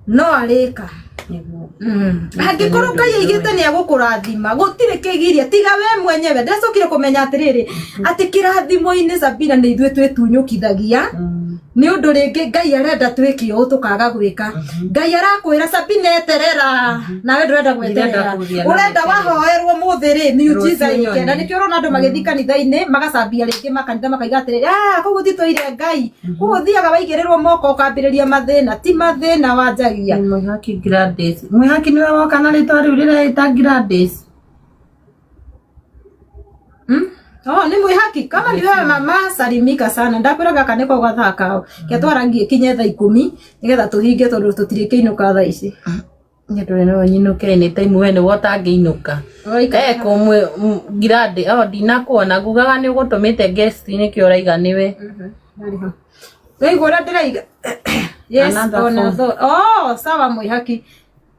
No arĩka. Nĩguo. Angĩkorwo Ngai aigĩte nĩ agũkũrathima, gũtirĩ kĩgiria tiga we mwenyewe. Ndacokire kũmenya atĩrĩrĩ, atĩ kĩrathimo-inĩ Sabina nĩ ithuĩ twĩtunyũkithagia. Nĩ ũndũ rĩngĩ Ngai arenda twĩke ũũ tũkaga gwĩka. Ngai arakwĩra Sabina eterera, nawe ndũrenda gweterera. Ndirenda kũgĩa na Ũrenda wetereri. wahoerwo mũthĩ rĩ, miujiza Rũciũ ĩke. Na nyone. nĩkĩo ũrona andũ magĩthiĩ kanitha-inĩ, magacambia rĩngĩ makanitha makaiga atĩrĩrĩ, ah, kũu gũtitũire Ngai. Kũu ũthiaga waigĩrĩrwo moko ũkambĩrĩria mathĩna, ti mathĩna wanjagia. Nĩ Mwĩhaki Gladys. Mwĩhaki nĩwe woka na rĩtwa rĩu rĩreĩta Gladys. Oh, nĩ mwĩhaki kama ni wewe mama salimika sana. Ndakwĩra gaka nĩko gathaa kao ke twarangie kinye thaa 10 nĩgetha tũhinge tondũ tũtirĩkĩinũka thaa ici. Niĩ ndũrĩ no nyinũke nĩ time we nĩwe ũtangĩinũka. Ũraikara Eko mwe Gladys, oh ndinakuona ngugaga nĩ ũgũtũmĩte guest nĩkĩo ũraiga nĩwe. Waigua ũrĩa ndĩraiga. Yes, Another ona phone. tho. Oh, sawa mwĩhaki.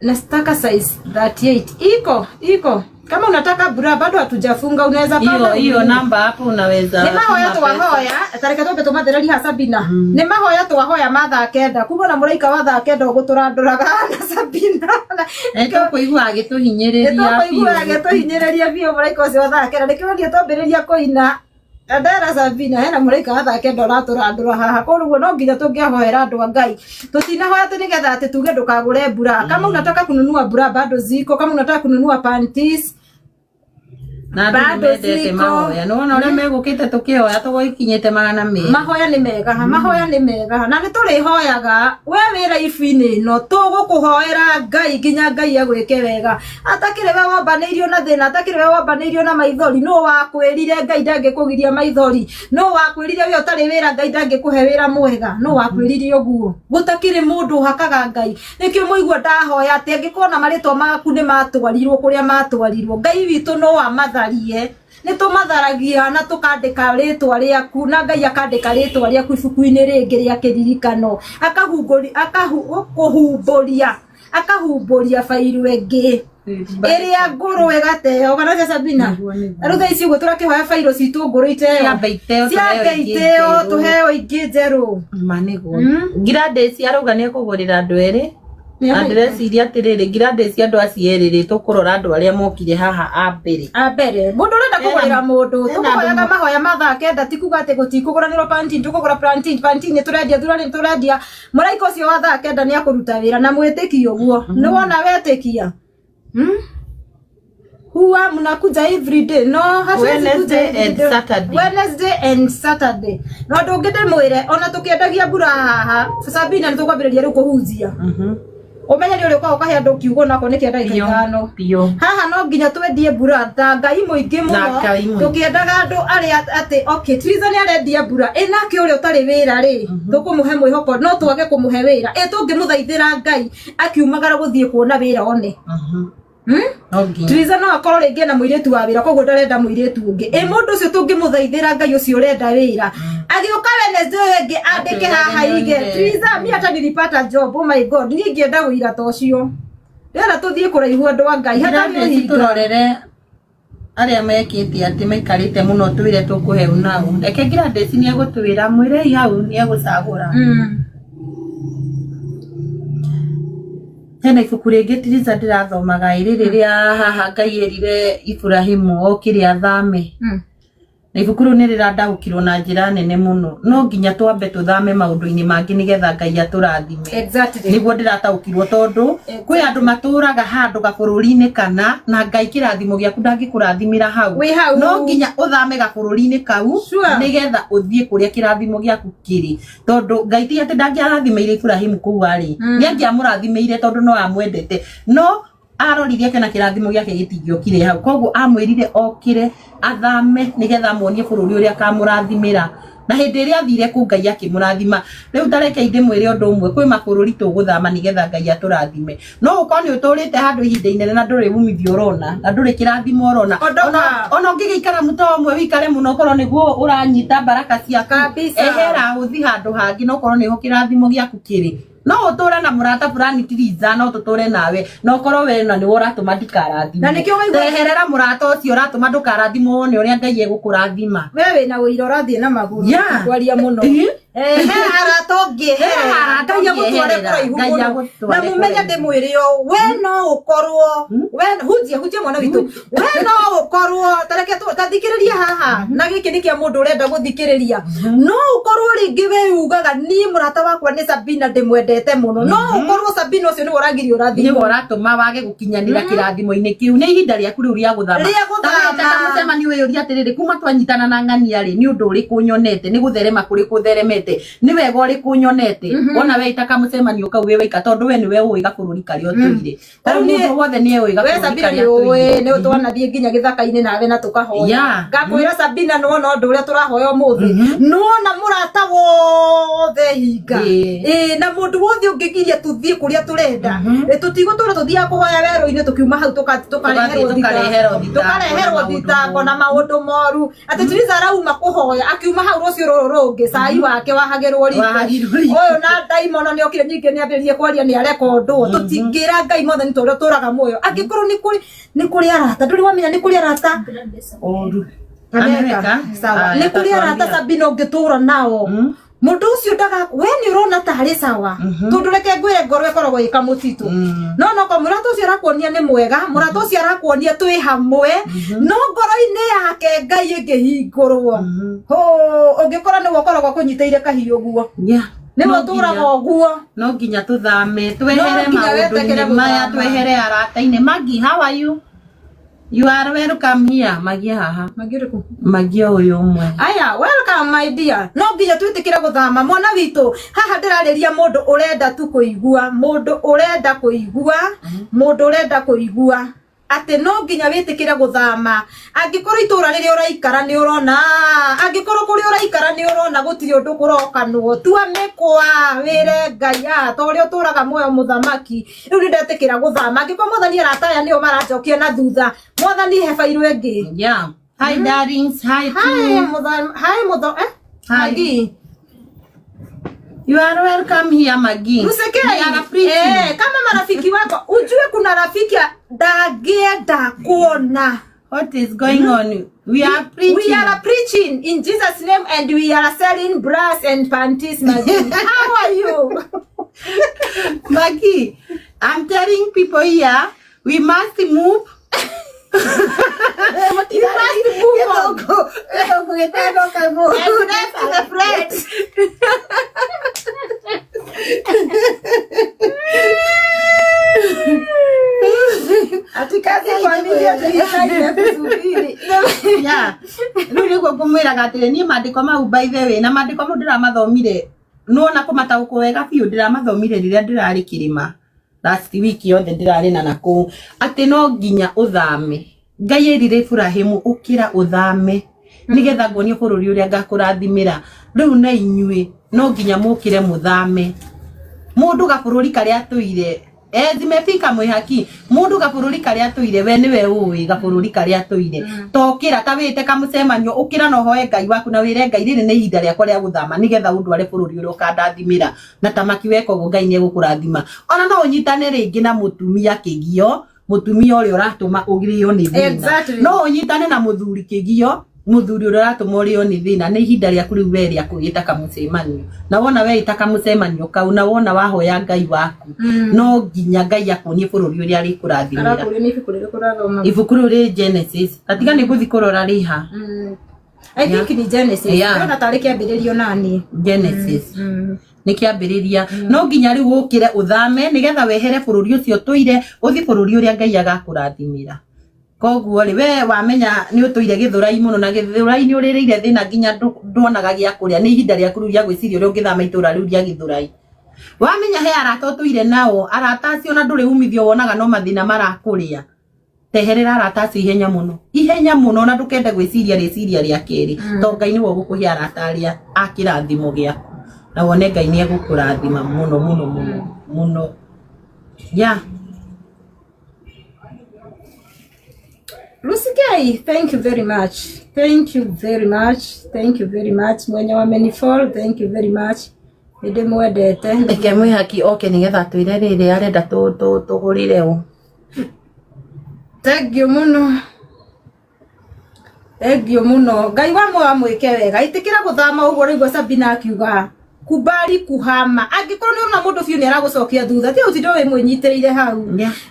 Nataka size 38. Iko, iko. Kama unataka bra bado hatujafunga unaweza Hiyo panda. hiyo namba hapo unaweza. Nĩ mahoya tuma pesa. twahoya tareke twambe tũmathererie ha Sabina. Nĩ mahoya twahoya ma thaa 9 kuma na mũraika wa thaa 9 ũgũtũrandũraga na Sabina. Nĩ tũkũigua agĩtũhinyĩrĩria. Nĩtũkũigua biũ. agĩtũhinyĩrĩria biũ mũraika ũcio wa thaa 9. Nĩkĩo niĩ twambĩrĩria kũina ndera Sabina hena mũraika wa thaa 9 ũratũrandũra haha. Koguo no nginya tũngĩahoera andũ a Ngai. Tũtinahoya atĩ nĩgetha atĩ tuge ndũkagũre bra. Kama unataka kununua bra bado ziko, kama unataka kununua panties Na andũ nĩ Bado mendete ziko. mahoya. Nĩ wona ũrĩa megũkĩte tũkĩhoya tũgũikinyĩte 200. Mahoya nĩ mega, mahoya nĩ mega na nĩ tũrĩhoyaga. We wĩ raibu-inĩ ĩno tũgũkũhoera Ngai nginya Ngai agwĩke wega. Atakĩrĩ we wambanĩirio na thĩna, atakĩrĩ we wambanĩirio na maithori, nũ wakwĩrire Ngai ndangĩkũgiria maithori? Nũ wakwĩrire we ũtarĩ wĩra Ngai ndangĩkũhe wĩra mwega? Nũ wakwĩrire ũguo? Gũtakĩrĩ mũndũ ũhakaga Ngai. Nĩkĩo mũigua ndahoya atĩ angĩkorwo na marĩtwa maku nĩ matwarirwo kũrĩa matwarirwo, Ngai witũ no amatharie. Nĩ tũmatharagia na tũkandĩka rĩtwa rĩaku, na Ngai akandĩka rĩtwa rĩaku ibuku-inĩ rĩngĩ rĩa kĩririkano, akahumbũria bairu ĩngĩ ĩrĩa ngũrũ ĩgateo. Kana cia Sabina? Nĩguo, nĩguo. Rĩu thaa ici ũguo tũrakĩhoya bairũ citũ ngũrũ iteo. Ciambe iteo, Ciambe tũheo ingĩ iteo, njerũ. tũheo ingĩ njerũ. Ma nĩguo. Gladys arauga nĩ ekũgũrĩra andũ erĩ. Nĩ Na araigua. ndĩreciria atĩrĩrĩ, Gladys andũ acio erĩ rĩ, tũkũrora andũ arĩa mokire haha a mbere. A mbere mũndũ ũrenda kũgũrĩra mũndũ, hena tũkũhoyaga mahoya ma thaa 9, ti kuga atĩ gũtikũgũranĩrwo pantin. Tũkũgũra plantin, pantin nĩ tũrendia, thurari nĩ tũrendia. Mũraika ũcio wa thaa 9 nĩ akũruta wĩra na mwĩtĩkie ũguo. Nĩ wona wetĩkia? Huwa mnakuja every day? No, hatuwezi kuja Wednesday every and day. Saturday. Wednesday and Saturday. Na ũndũ ũngĩ ndĩmwĩre, ona tũkĩendagia mbura haha Sabina, nĩ tũkwambĩrĩria rĩu kũhunjia. Ũmenye nĩ ũrĩũkaga ũkahe andũ kiugo nako nĩ kĩa ndagĩka Biũ, 5. biũ. Haha no nginya twendie mbura ta Ngai mũingĩ mũno. Na Ngai mũingĩ. Tũkĩendaga andũ arĩa atĩ okay, Triza nĩ arendia mbura ĩ nake ũrĩa ũtarĩ wĩra rĩ, tũkũmũhe mwĩhoko no twage kũmũhe wĩra ĩ tũngĩmũthaithĩra Ngai akiumagara gũthiĩ kuona wĩra one. No nginya. Triza no akorwo rĩngĩ na mũirĩtu wa wĩra, koguo ndarenda mũirĩtu ũngĩ. Ĩ mũndũ ũcio tũngĩmũthaithĩra Ngai ũcio ũrenda wĩra agĩũka Wednesday ũyũ ĩngĩ andĩke haha ige Triza mi hata nilipata job, oh my God. Niĩ ingĩenda wĩira ta ũcio. Ndĩrenda tũthiĩ kũraihu andũ a Ngai hatarĩ Gladys ũhinga. tũrorere arĩa mekĩte atĩ maikarĩte mũno twĩre tũkũhe nau. Reke Gladys nĩ egũtwĩra, mwĩrei hau nĩ egũcagũra. Hena ibuku rĩngĩ Triza ndĩrathomaga ĩ rĩrĩ rĩa haha Ngai erire Ibrahimu okire athame. Na ibuku rĩu nĩ rĩrandaũkirwo na njĩra nene mũno. No nginya twambe tũthame maũndũ-inĩ mangĩ nĩgetha Ngai atũrathime. Nĩguo ndĩrataũkirwo tondũ kwĩ andũ matũraga handũ gabũrũri-inĩ kana na Ngai kĩrathimo gĩaku ndangĩkũrathimĩra hau. Wĩ hau. No nginya ũthame gabũrũri-inĩ kau nĩgetha ũthiĩ kũrĩa kĩrathimo gĩaku kĩrĩ. Tondũ Ngai ti atĩ ndangĩarathimĩire Ibrahimu kũu arĩ. Nĩ angĩamũrathimĩire tondũ no amwendete. No aroririe akĩona kĩrathimo gĩake gĩtingĩokire hau. Koguo amwĩrire okĩre athame nĩgetha amuonie bũrũri ũrĩa akamũrathimĩra. Na hĩndĩ ĩrĩa athire kũu Ngai akĩmũrathima. Rĩu ta reke ndĩmwĩre ũndũ ũmwe, kwĩ mabũrũri tũgũthama nĩgetha Ngai atũrathime. No ũkorwo nĩ ũtũrĩte handũ ihinda inene na ndũrĩ umithio ũrona, na ndũrĩ kĩrathimo ũrona. Ondoka. Ona ũngĩgĩikara mũtoo ũmwe wĩikare mũno ũkorwo nĩguo ũranyita baraka ciaku. Kabisa. Ehera ũthi handũ hangĩ na ũkorwo nĩho kĩrathimo gĩaku kĩrĩ. No ũtũre na mũrata fulani Triza, no tũtũre nawe na ũkorwo we na nĩwe ũratũma ndikarathimwo. Na nĩkĩo waigua- Eherera mũrata ũcio ũratũma ndũkarathimwo wone ũrĩa Ngai egũkũrathima. We wĩna ũira ũrathiĩ na magũrũ Yeah. kwaria mũno. Ĩ? He arata ũngĩeherera Ngai agũtware kũraihu mũno na mũmenye ndĩmwĩre ũũ we no ũkorwo we hunjia hunjia mwana witũ we no ũkorwo tareke tathikĩrĩria haha na gĩkĩ nĩ kĩa mũndũ ũrenda gũthikĩrĩria no ũkorwo rĩngĩ we ugaga niĩ mũrata wakwa nĩ Sabina ndĩmwendete mũno no ũkorwo Sabina ũcio nĩwe ũragiria ũrathimwo nĩwe ũratũma wage gũkinyanĩra kĩrathimo-inĩ kĩu nĩ ihinda rĩaku rĩu rĩa gũthama rĩa gũthama mũcemanio ũyũ atĩrĩrĩ kuma twanyitana na ng'ania rĩ nĩ ũndũ ũrĩkũ nyonete nĩ gũtherema kũrĩkũ theremete nĩ wega ũrĩkũ nyonete wona we itaka mũcemanio kau wĩ waika tondũ we nĩwe ũĩ gabũrũri karĩa ũtũire mũndũ wothe nĩ ũĩ gabũrũri karĩa ũtũire nĩ twanathiĩ nginya gĩthaka-inĩ nawe na tũkahoya ngakwĩra Sabina nĩwona ũndũ ũrĩa tũrahoya ũmũthĩ nĩwona mũrata wothe hinga na mũndũ wothe ũngĩgiria tũthiĩ kũrĩa tũrenda tũtigũtũra tũthiaga kũhoya werũ-inĩ tũkiuma hau tũkareherwo thitango na maũndũ moru atĩ Teresa arauma kũhoya akiuma hau rũciũ rũrũ rũngĩ cai wake wahagĩrwo riko ũyũ na ndaimono nĩ okire ningĩ nĩ ambĩrĩrie kwaria nĩ arekondwo tũtingĩra Ngai mothe nĩ tondũ tũraga muoyo angĩkorwo nĩ kũrĩ arata ndũrĩ wamenya nĩ kũrĩ arata oru sawa nĩ kũrĩ arata Sabina ũngĩtũra nao mũndũ ũcio ndaga we nĩ ũrona tarĩ sawa tondũ reke ngwĩre ngoro ĩkoragwo ĩ kamũtitũ no no mũrata ũcio arakuonia nĩ mwega mũrata ũcio arakuonia twĩ hamwe no ngoro-inĩ yake Ngai ĩngĩhingũrwo ũngĩkora nĩwe ũkoragwo akũnyitĩire kahiũ ũguo nĩwe ũtũraga ũguo no nginya tũthame twehere maũndũ-inĩ maya twehere arata-inĩ. Maggie, how are you? You are welcome here. Maggie haha. Maggie ũrĩkũ? Maggie ũyũ ũmwe. Aya, welcome my dear. No nginya twĩtĩkĩre gũthama mwana witũ. Haha ndĩrarĩria mũndũ ũrenda tu kũigua, mũndũ ũrenda kũigua, mũndũ ũrenda kũigua atĩ no nginya wĩtĩkĩre gũthama. Angĩkorwo itũra rĩrĩa ũraikara nĩ ũrona, angĩkorwo kũrĩa ũraikara nĩ ũrona gũtirĩ ũndũ kũrokanwo, tua mĩkwa wĩre Ngai ta ũrĩa ũtũraga muoyo mũthamaki. Rĩu nĩ ndetĩkĩra gũthama. Angĩkorwo mwathani arata aya nĩo maranjokia na thutha, mwathani he bairũ ĩngĩ. Yeah. Hi darlings, hi. Hi hi mutho Hi. Maggie. You are welcome here Maggie. Useke, kama marafiki wako ujue kuna rafiki ndangĩenda kuona. What is going on? We are preaching. We are preaching in Jesus' name and we are selling bras and panties, Maggie. How are you? Maggie, I'm telling people here, we must move. You must move on. And left the flat. Ati kazi familia tulisaidie kusubiri. Yeah. Rĩu nĩguo ngũmwĩraga atĩrĩ niĩ maandĩko mau by the way na maandĩko mau ndĩramathomire nĩwona kũmataũkwo wega biũ ndĩramathomire rĩrĩa ndĩrarĩ kĩrĩma last week yothe ndĩrarĩ na nakũu atĩ no nginya ũthame. Ngai erire Ibrahimu ũkĩra ũthame nĩgetha nguonie bũrũri ũrĩa ngakũrathimĩra. Rĩu na inyuĩ no nginya mũkĩre mũthame. Mũndũ gabũrũri karĩa atũire zimefika mwĩhaki mũndũ gabũrũri karĩa atũire we nĩwe ũĩ gabũrũri karĩa atũire tokĩra ta wĩte kamũcemanio ũkĩra na ũhoe Ngai waku na wĩre Ngai rĩrĩ nĩ ihinda rĩakwa rĩa gũthama nĩgetha ũndware bũrũri ũrĩa ũkandathimĩra na tamaki weka ũguo Ngai nĩegũkũrathima. Ona no ũnyitane rĩngĩ na mũtumia kĩgio mũtumia ũrĩa ũratũma ũgirĩo nĩ thĩna no ũnyitane na mũthuri kĩgio muthuri uria uratuma urio ni thina ni ihinda riaku riu we ria kwigita kamucemanio na wona we ita kamucemanio kau na wona wahoya Ngai waku no nginya Ngai akuonie bururi uria arikurathimira ibuku riu ri Genesis atiga ni guthi kurora riha. I think ni Genesis ndona tari kiambiririo nani Genesis ni kiambiriria no nginya riu ukire uthame nigetha wehere bururi ucio tuire uthi bururi uria Ngai agakurathimira. Koguo ri we wamenya ni utuire githurai muno na githurai ni uririire thina nginya nduonaga gia kuria ni ihinda riaku riu ria gwiciria uria ungithama itura riu ria githurai. Wamenya he arata utuire nao arata acio na nduri umithio wonaga no mathina marakuria teherera arata acio ihenya muno ihenya muno na ndukende gwiciria riciria ria keri to Ngai niwe ugukuhe arata aria a kirathimo giaku na wone Ngai ni egukurathima muno muno muno muno. Yeah. Lucy K, thank you very much. Thank you very much. Thank you very much. Mwenye wamenifollow, thank you very much. Nĩndĩmwendete. Reke mwĩhaki oke nĩgetha twĩre rĩrĩ arenda tũgũrĩre ũ. Thank you mũno. Thank you mũno. Ngai wa muoyo amwĩke wega. Ĩtĩkĩra gũthama ũguo rĩu Sabina akiuga. Kubali kuhama. Angĩkorwo nĩ ũrona mũndũ biũ nĩ aragũcokia thutha, ti ũtinde wĩ mwĩnyitĩrĩire hau.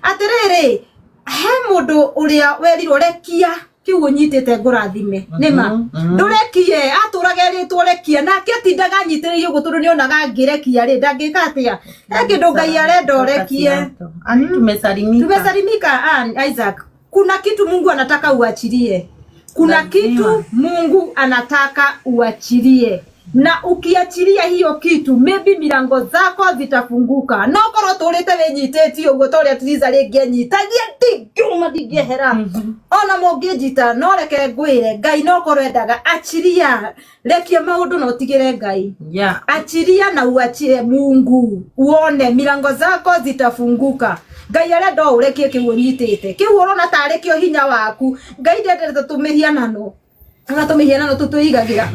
Atĩrĩrĩ, he mũndũ ũrĩa werirwo rekia kiu ũnyitĩte ngũrathime. Nĩma. Ndũrekie, atũraga erĩtwo rekia, nake atindaga anyitĩrĩire ũguo tondũ nĩonaga angĩrekia rĩ, ndangĩka atĩa. He kĩndũ Ngai arenda ũrekie. Ani tumesalimika. Tumesalimika, Ann, Isaac. Kuna kitu Mungu anataka uachilie. Kuna Lazima. kitu Mungu anataka uachilie. Na ukiachilia hiyo kitu, maybe milango zako zitafunguka. No korwo tũrĩte wĩnyitĩtie ũguo ta ũrĩa Triza rĩngĩ enyitagia, ndingiuma ndingĩehera. Ona mũngĩnjita, no reke ngwĩre, Ngai no korwo endaga achilia. Rekia maũndũ na ũtigĩre Ngai. Achilia na uachie Mungu. Uone milango zako zitafunguka. Ngai arenda o ũrekie kĩu ũnyitĩte. Kĩu ũrona tarĩ kĩo hinya waku. Ngai ndendete tũmĩhianano. Ona tũmĩhianano tũu twĩigagĩra.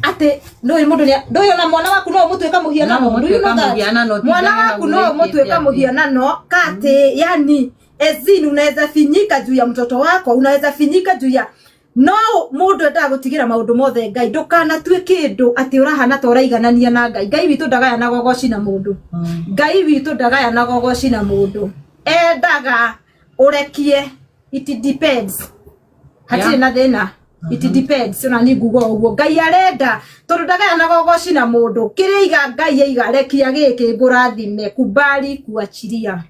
Atĩ ndũĩ mũndũ nĩa, ndũĩ ona mwana waku no ũmũtuĩka mũhianano. No Do you know ũmũtuĩka that? mũhianano, Mwana tindaga waku no hau ũmũtuĩka wĩkĩte atĩ. mũhianano kati, yani ezini unaweza finyika juu ya mtoto wako, unaweza finyika juu ya no mũndũ endaga gũtigĩra maũndũ mothe Ngai. Ndũkanatue kĩndũ atĩ ũrahana ta ũraiganania na Ngai. Ngai witũ ndagayanaga ũgoci na mũndũ. Ngai witũ ndagayanaga ũgoci na mũndũ. Endaga ũrekie. It depends. Hatirĩ na thĩna. It depends. Ona ni nguga ũguo. Ngai arenda tondũ ndagayanaga ũgoci na mũndũ. Kĩrĩa iga Ngai aiga, rekia gĩkĩ ngũrathime. Kubali kuachilia.